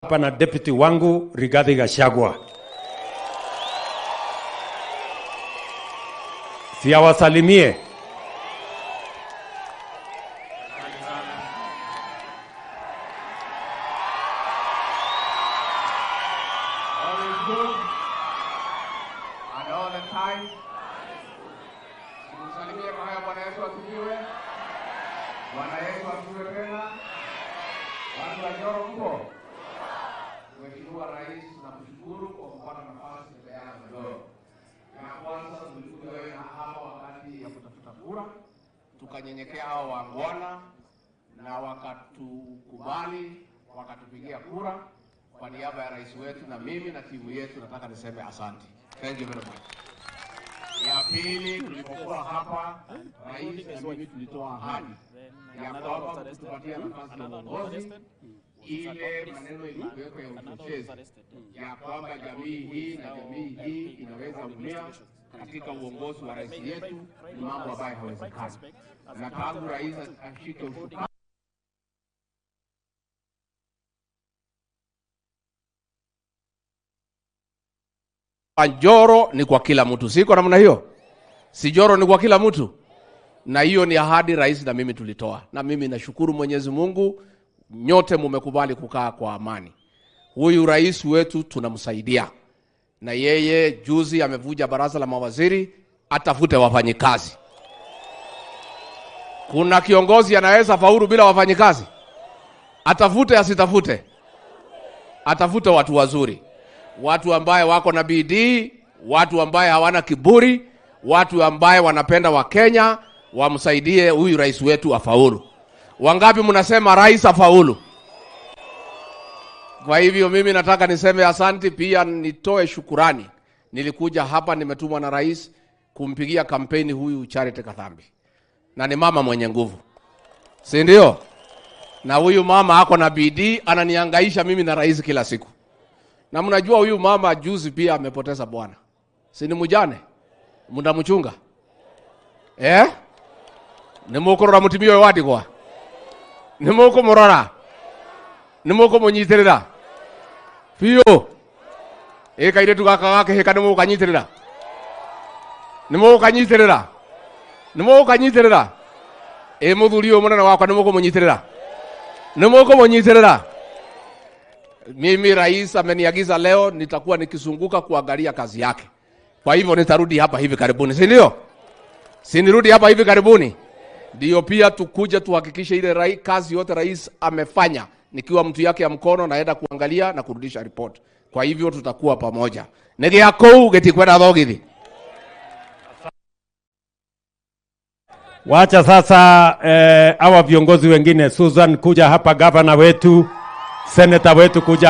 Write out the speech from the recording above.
Hapa na deputy wangu Rigathi Gachagua. Siawasalimie. All is good and all the time. Nimsalimie kwa haya. Bwana Yesu asifiwe. Bwana Yesu asifiwe tena. Watu wa Njoro mpo? Mheshimiwa Rais, tunakushukuru kwa kupata nafasi mbele ya Njoro. Ya kwanza tulikuja wewe na hapa wakati ya kutafuta kura, tukanyenyekea hao wangwana na wakatukubali, wakatupigia kura. Kwa niaba ya rais wetu na mimi na timu yetu, nataka niseme asante. Thank you very much. Ya pili, tulipokuwa hapa, rais na mimi tulitoa ahadi ya kwamba kutupatia nafasi ya uongozi, ile maneno ilikuwekwa ya uchochezi ya kwamba jamii hii na jamii hii inaweza umia katika uongozi wa rais yetu, ni mambo ambayo hawezekani. Na tangu rais ashike usukani Njoro ni kwa kila mtu, siko namna hiyo? Si Njoro ni kwa kila mtu? Na hiyo ni ahadi rais na mimi tulitoa, na mimi nashukuru Mwenyezi Mungu, nyote mumekubali kukaa kwa amani. Huyu rais wetu tunamsaidia, na yeye juzi amevuja baraza la mawaziri, atafute wafanyikazi. Kuna kiongozi anaweza faulu bila wafanyikazi? Atafute asitafute? Atafute watu wazuri, watu ambaye wako na bidii, watu ambaye hawana kiburi, watu ambaye wanapenda Wakenya, wamsaidie huyu rais wetu afaulu. Wangapi mnasema rais afaulu? Kwa hivyo mimi nataka niseme asanti, pia nitoe shukurani. Nilikuja hapa nimetumwa na rais kumpigia kampeni huyu Charity Kathambi, na ni mama mwenye nguvu, si ndio? Na huyu mama ako na bidii, ananihangaisha mimi na rais kila siku. Na mnajua huyu mama juzi pia amepoteza bwana, si ni mjane? Mnamchunga eh? Nimukurora mutumia uyu wandigwa, nimukumurora, nimukumunyitirira biũ. Ĩ kairĩtu gaka gakĩhĩka nĩmũgũkanyiitĩrĩra, nĩmũgũkanyiitĩrĩra, nĩmũgũkanyiitĩrĩra. Ĩ mũthuri ũyũ mũnene wakwa nĩmũkũmũnyiitĩrĩra, nĩmũkũmũnyiitĩrĩra. Mimi rais ameniagiza leo nitakuwa nikizunguka kuangalia kazi yake. Kwa hivyo nitarudi hapa hivi karibuni, si ndio? Si nirudi hapa hivi karibuni? Ndio pia tukuje tuhakikishe ile kazi yote rais amefanya. Nikiwa mtu yake ya mkono naenda kuangalia na kurudisha report. Kwa hivyo tutakuwa pamoja. Nĩgĩakũu gĩtikwenda thogithi. Wacha sasa hawa viongozi wengine, Susan kuja hapa, gavana wetu, senator wetu kuja.